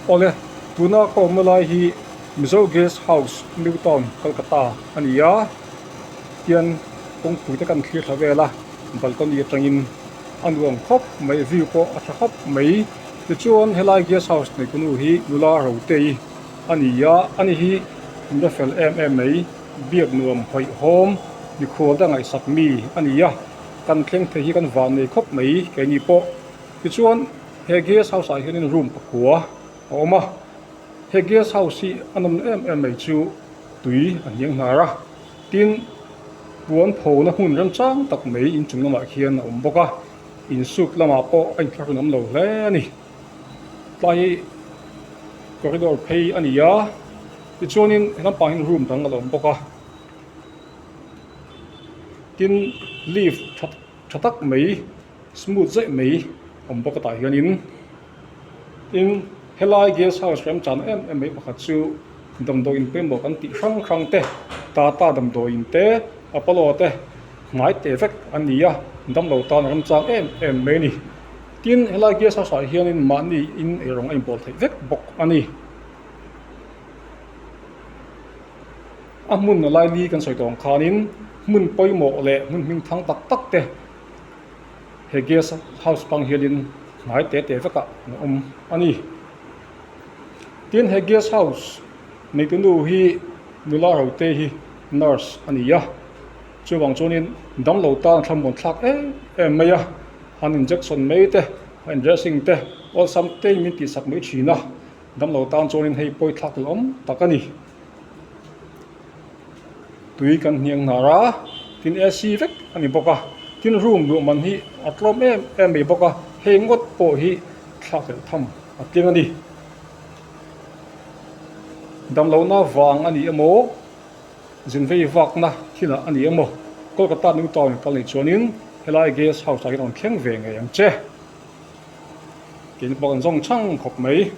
Awle, tuna ka awmna lai hi Mizo Guest House, New Town, Kolkata a ni a. Tian kawngpui te kan thlir thla vel a, balcony atangin a nuam khawp mai, view pawh a tha khawp mai. Tichuan helai guest house neitunu hi nula Rotei a ni a, ani hi nula fel em em mai, biak nuam hawihhawm, mikhual te ngaihsak mi a ni a, kan thleng thei hi kan van nei khawp mai keini pawh. Tichuan he guest house ah hianin room pakua a awm a, he guest house hi a nawm em em mai chu tui a hniang hnar a, tin puan phona hmun remchang tak mai inchung lamah khian a awm bawk a, insuk lamah pawh a inthlahrun awm lo hle a ni. Tlai hi corridor phei a ni a, tichuanin he lampang hian room dang a lo awm bawk a, tin lift tha tha tak mai smooth zaih mai awm bawk a tah hianin tin helai guest house remchan em em mai pakhat chu damdawi in pawimawh kan tih hrang hrang te tata damdawi in te apollo te hmai teh vek an ni a damlo tan a remchang em em mai a ni tin helai guest house ah hianin mahni in eirawng a inbawl theih vek bawk a ni. A hmun a laili kan sawi tawh ang khanin hmun pawimawh leh hmun hming thang tak tak te he guest house hmang hianin hnai te te vekah an awm a ni. Tin he guest house neitu nu hi nula rote hi nurse a ni a, chuvang chuanin damlo tan a thlamuan thlak em em mai a, han injection mai te han dressing te awlsam te in min tihsak mai thin a. Damlo tan chuanin hei pawi thlak la awm tak a ni. Tui kan hniang hnar a, tin AC vek a ni bawk a, tin room luah man hi a tlawm em em mai bawk a, hei ngawt pawh hi thlak leh tham a tling a ni. Damlohna vang a ni emaw, zin vei vakna thilah a ni emaw, Kolkata New Town kal nih chuanin helai guest house ah hian a rawn thleng ve ngei ang che. Keini pawh kan zawng chhang khawp mai.